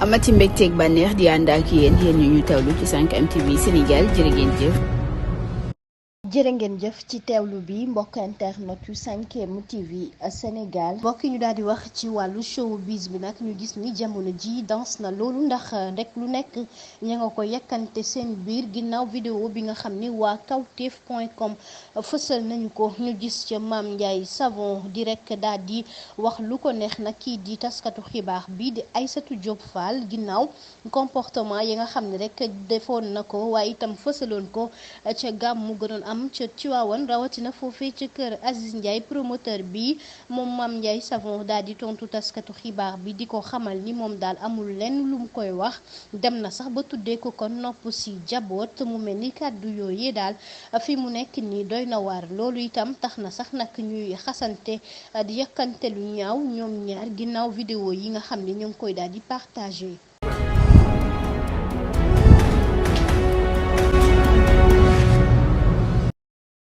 amati mbégteeg bànneex di ànd ak yéen ñu tawlu ci 5M TV Sénégal jërë ngeen jëf. jërë ngeen jëf ci teewlu bi mbokk internet yu 5M TV Sénégal mbokk ñu daal di wax ci wàllu showbiz bi nag ñu gis ni jamono ji danse na loolu ndax rek lu nekk ña nga ko yekkante seen biir ginnaaw vidéo bi nga xam ni waa kawtef.com fësal nañu ko ñu gis ca Mame Ndiaye Savon di rek daal di wax lu ko neex nag kii di taskatu xibaar bi di Aïssatou Diop Fall ginnaaw comportement yi nga xam ne rek defoon na ko waaye itam fësaloon ko ca gàmmu gënoon am ca Tiwaawan rawatina foofee ca kër Aziz Ndiaye promoteur bi moom Mame Ndiaye Savon daal di tontu taskatu xibaar bi di ko xamal ni moom daal amul lenn lu mu koy wax dem na sax ba tuddee ko kon nopp si jaboot mu mel ni kàddu yooyu daal fi mu nekk nii doy na waar loolu itam tax na sax nag ñuy xasante di yëkkante lu ñaaw ñoom ñaar ginnaaw vidéo yi nga xam ne ñu ngi koy daal di partagé.